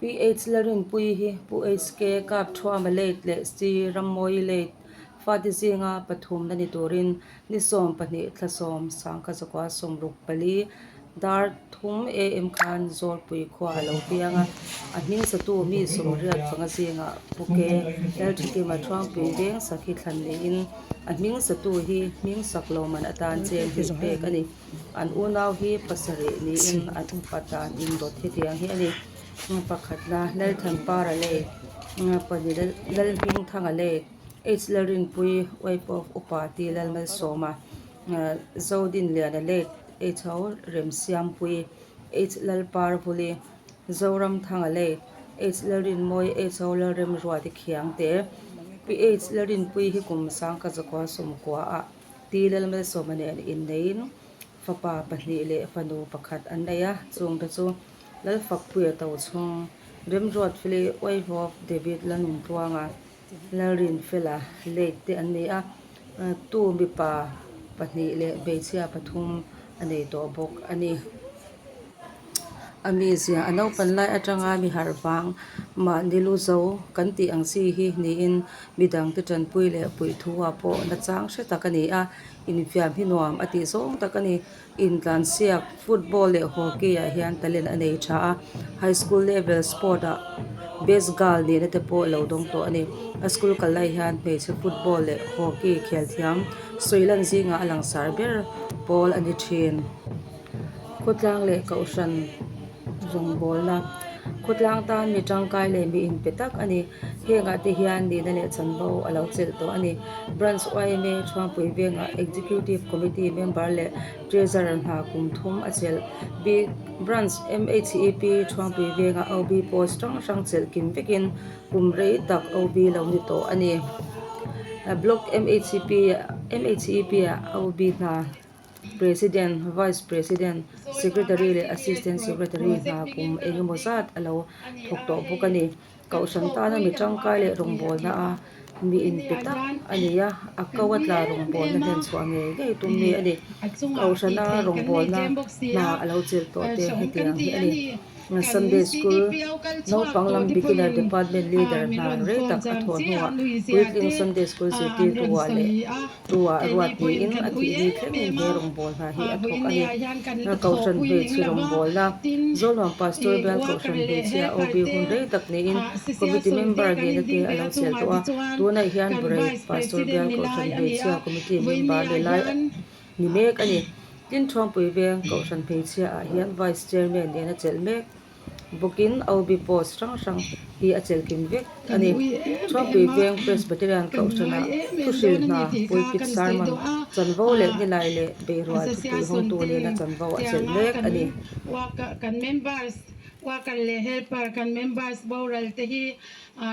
PH Lalrinpuii hi Pu HK Kapthuama Late leh C Rammawii Late fate zinga pathumna ni turin ni 12 thla sawm sangkha zakua sawmruk pali dar thum am khan Zawlpui khua a lo piang a, a hming satu mi sawmriat panga zingah Pu K Lalthikima Thuangpui veng sak hi thlan niin a hming satu hi hming sak lo man atan cheng hnih pek a ni. An unau hi pasarih niin an upa dan indawt hetiang hi a ni. Pakhatna Lalthanpara lei, pahnih Lalhmingthanga lei, H Lalrinpuii wife of Upa T Lalmalsawma, Zodinliana lei, H Ho Remsiampuii, H Lalparvuli, Zoramthanga lei, H Lalrinmawii, H Ho Lalremruati Khiangte, P H Lalrinpuii hi kum sangkhat zakua sawmkua ah T Lalmalsawma nen inneiin fapa pahnih leh fanu pakhat an nei a, chungte chu Lalfakpuia Tochhung, Remruatfeli Uaihawk, David Lalnunpuanga, Lalrinfela late te an ni a, tu mipa pahnih leh hmeichhia pathum a nei tawh bawk a ni. A mizia a naupan lai atanga mi harh vang mahni lu zo kan tih ang chi hi niin midangte tanpui leh puih thu ah pawh nachang hre tak a ni a, infiam hi nuam a tih zawng tak a ni. Intlansiak, football leh hockey ah hian talent a nei tha a, high school level sport ah best girl nihna te pawh lo dawng tawh a ni. A school kal lai hian hmeichhe football leh hockey khel thiam sawi lan zingah a langsar ber pawl a ni thin. Khawtlang leh kohhran rawngbawlna khawtlang tan mi tangkai leh mi inpe tak a ni. Hengah te hian nihna leh chanvo a lo chelh tawh a ni. Branch yma Chhuangpui vengah Executive Committee member leh Treasurer hna kum thum a chelh bik. Branch MHEP Chhuangpui vengah OB post hrang hrang chelh kim vekin kum rei tak OB lo ni tawh a ni. Block MHEP MHEP ah OB hna. President, Vice President, Secretary leh Assistant Secretary hna kum eng emaw zat a lo thawk tawh bawk a ni. Kohhran tana mi tangkai leh rawngbawlna a mi inpe tak a ni a, a ko a tla rawngbawlna hlen chhuah ngei ngei tum mi a ni. Kohhrana rawngbawlna hna a lo chelh tawh te hetiang hi a ni. Sunday School naupang lam Beginner Department Leader hna rei tak a thawh hnuah puitling Sunday School zirtirtu ah leh tu ah ruat niin a thih ni thlengin he rawngbâwl hna hi a thawk a ni. Kohhran hmeichhe rawngbâwlna Zawlnuam Pastor Bial Kohhran hmeichhia OB hun rei tak niin Committee Member nihna te a lo chel tawh a, tunah hian Burai Pastor Bial Kohhran hmeichhia Committee Member ni lai ni mek a ni. Tin, Thuampui Veng Kohhran hmeichhia ah hian Vice Chairman nen a chelh mek bawkin OB post hrang hrang hi a chelh kim vek a ni. Thuampui Veng Presbyterian Kohhran ah thuhril hna pulpit sermon chanvo leh nilai leh beirual thupui hawngtu nena chanvo a chelh mek a ni. Kan members, worker leh helper kan members boral te hi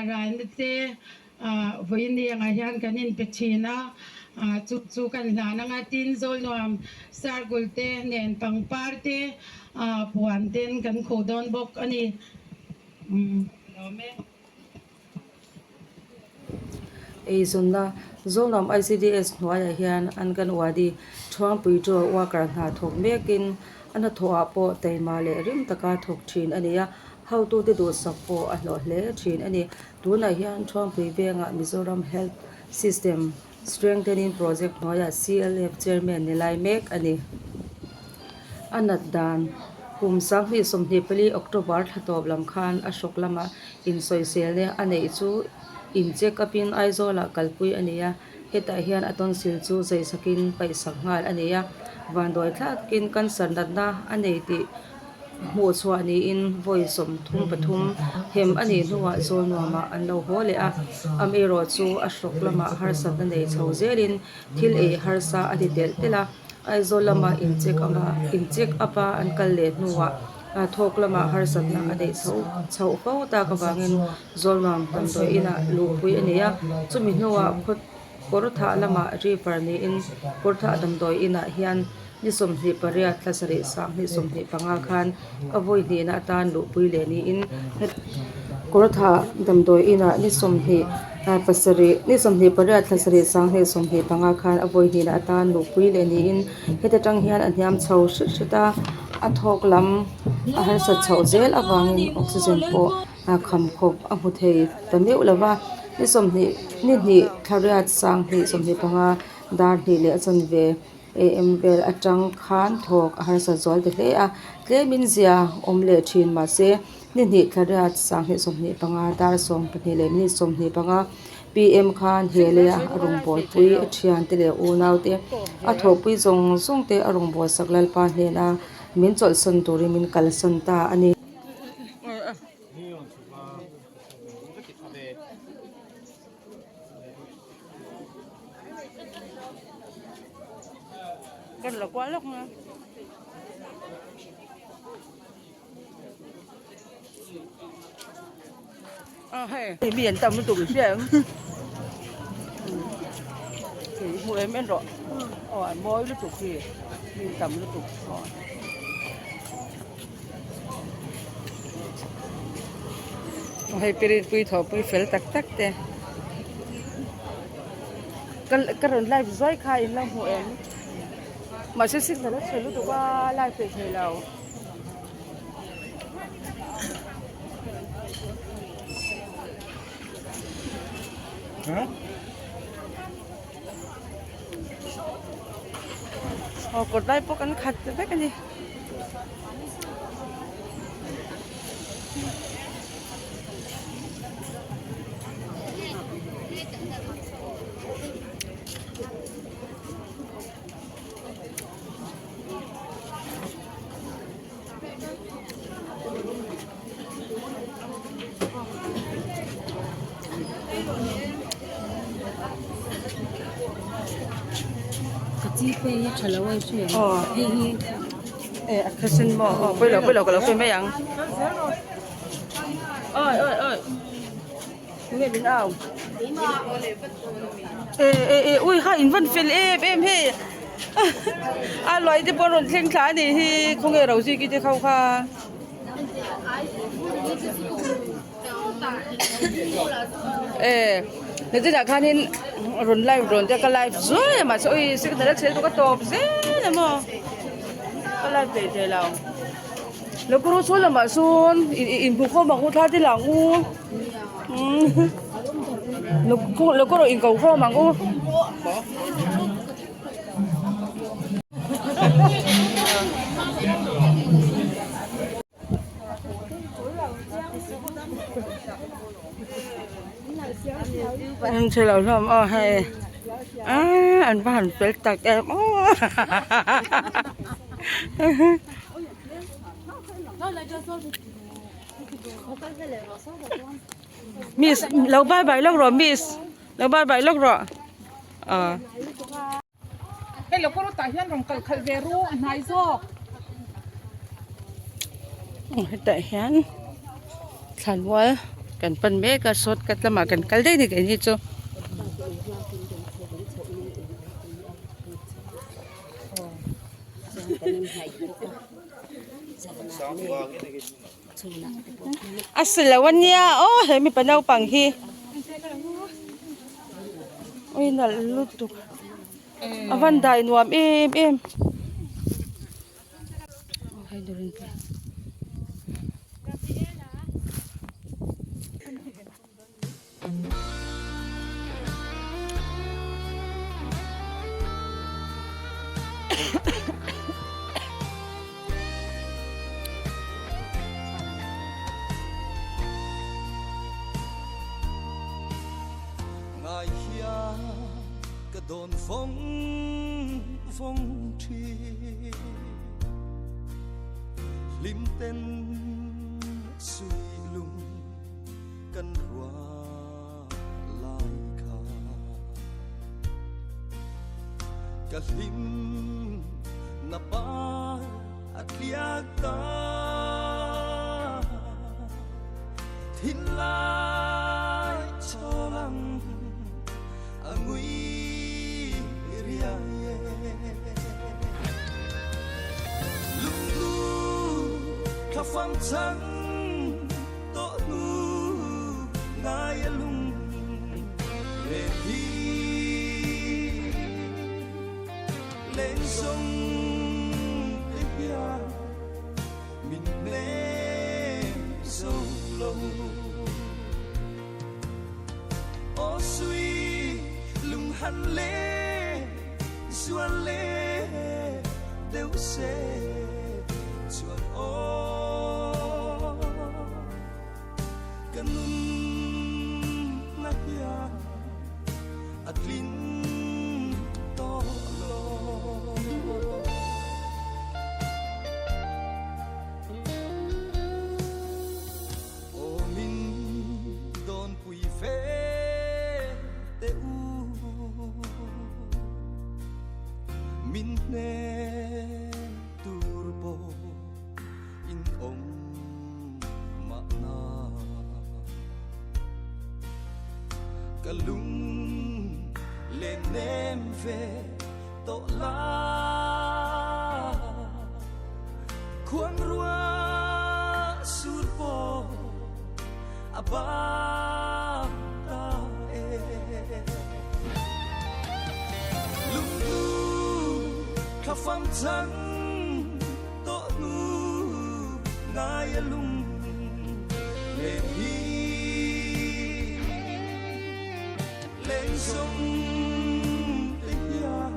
ralna te Vawiin engah hian kan inpe thin a, chu chu kan hlan anga tin Zawlnuam Circle te nen pangpar te puan ten kan khuh dawn bawk a ni. Lawm e. Eizawnna Zawlnuam ICDS hnuaiah hian Anganwadi Thuangpui Draw worker hna thawk mekin a hnathawhah pawh taima leh rim taka thawk thin a ni a, hotute duhsak pawh a hlawh hle thin a ni. Tunah hian Thuangpui vengah Mizoram Health System Strengthening Project hnuaiah CLF Chairman ni lai mek a ni. A nat dan, Kum 2024 October thla tawp lam khan a hrawk lama insawiselna a neih chu in check up in Aizawlah kalpui a ni a, hetah hian a tonsil chu zeisakin paihsak nghal a ni a, vanduai thlakin cancer natna a nei tih Hmuh chhuah niin vawi 33 hem a nih hnuah Zawlnuamah an lo haw leh a, amaherawh chu a hrawk lamah harsatna nei chho zelin thil ei harsa a ti telh telh a, Aizawl lama in check up a in check up a an kal leh hnuah thawk lamah harsatna a neih chho chhoh fo tak avangin Zawlnuam damdawi inah luhpui a ni a, chumi hnuah khaw Kawr thah lamah refer niin kawr thah damdawi inah hian ni 28 thla sarih 2025 khan a vawi hnihna atan luhpui leh niin kawr thah damdawi inah ni 27 ni 28 thla sarih 2025 khan a vawi hnihna atan luhpui leh niin heta tang hian a hniam chho hret hret a, a thawk lam a harsat chhoh zel avangin oxygen pawh. Kham khawp a hmu thei ta meuh lo va, ni sawmhnih ni hnih thla riat sanghnih 25 dar hnih leh a chanve am vel atang khan thawk a harsat zual ta hle a, tlemin zia awm leh thin mahse ni hnih thla riat sanghnih 25 dar 12 leh minute 25 pm khan he leia a rawngbawlpui a thiante leh unaute a thawhpui zawng zawng te a rawngbawlsak Lalpa hnena min chawlhsawn turin min kalsan ta a ni. Mi an tam lutuk i hria em i hmu em en rawh aw an mawi lutuk hi mi an tam lutuk aw. Hei pirinpui thawhpui fel tak tak te ka rawn live zuai kha in lo hmu em mahse signal a chhe lutuk a live peih thei lo. Aw kawt lai pawh kan khat vek a ni. Aw a khasin maw aw pawilo pawilo ka lo sawi mai ang oi oi oi tunge min au e e e ui ha in van fel em em hei a luai te pawh a rawn thleng thla a nih hi khawnge Rosie ki te kho kha. E nichinah khanin rawn live rawn te ka live zuai a mahse ui signal a chhe lutuk a tawp zel a maw ka live thei thei lo lo kawr saw lamah sawn inhmu khawm ang u thla te la ang u lo kawr in ko khawm ang u. An chhe lo hlawm aw hei aaa an va han fel tak em aw miss lo bye bye lawk rawh miss lo bye bye lawk rawh aw. Hei lo kawr tah hian rawn kal khalh ve ru a hnai zawk. Hetah hian thlanmual kan pan mek a shortcut lamah kan kal daih a ni keini chu. A si lo a nia aw he mipa naupang hi ui nalh lutuk a van dai nuam em em. Kan ruah lai kha ka hlim na par a tliak ta thin lai cholang a ngui riai e lunglu thla fang chang tawh hnu ngai a lung ve hi lên sông te hian min hnem zo lo. lo. Aw sui lung han le zual le deuh se chuan aw ka nun na hian a tlin tawh lo. Aw min dawn pui ve teh u, min hnem tur pawh in awm mahna. Ka lung len nem ve tawh la. Khuang rua sur pawh a bang ta e. Lungtu thla fam chang tawh hnu ngai a lung len hi. Leng sung te hian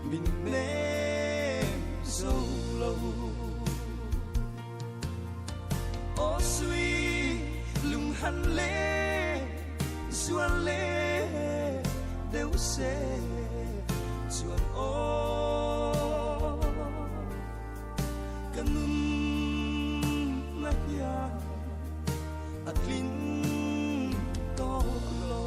min hnem zo lo. Aw sui lung han le zual le deuh se chuan aw ka nun na hian a tlin tawh lo.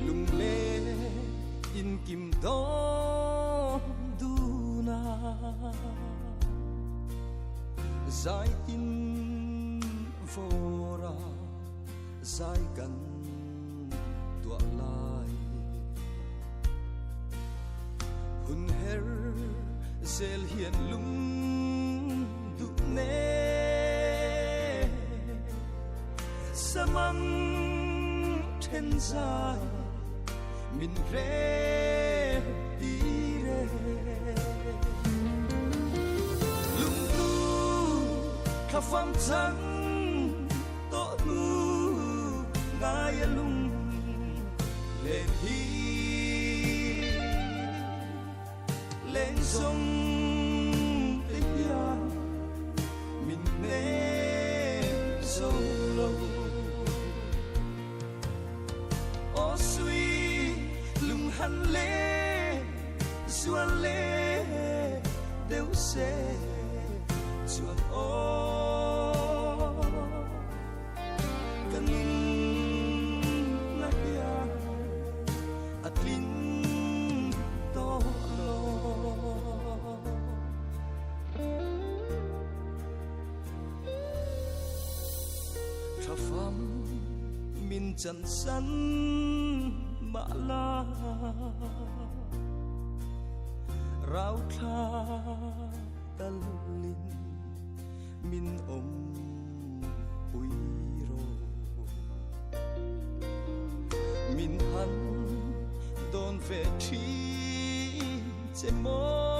Lungle in kim dawn dun a. Zai tin vawra zai kan tuah lai. Hun her zel hian lung duh nen samang then zai min rel tir e. Lungtu thla fam chang tawh hnu ngai a lung len hi. Leng zawng te hian min hnem zo lo. Aw sui lung han le zual le deuh se chuan aw ka nun na hian a tlin tawh lo. Tha fam min chan san mah la rau thla talin min awm pui rawh. Min han dawn ve thin che maw.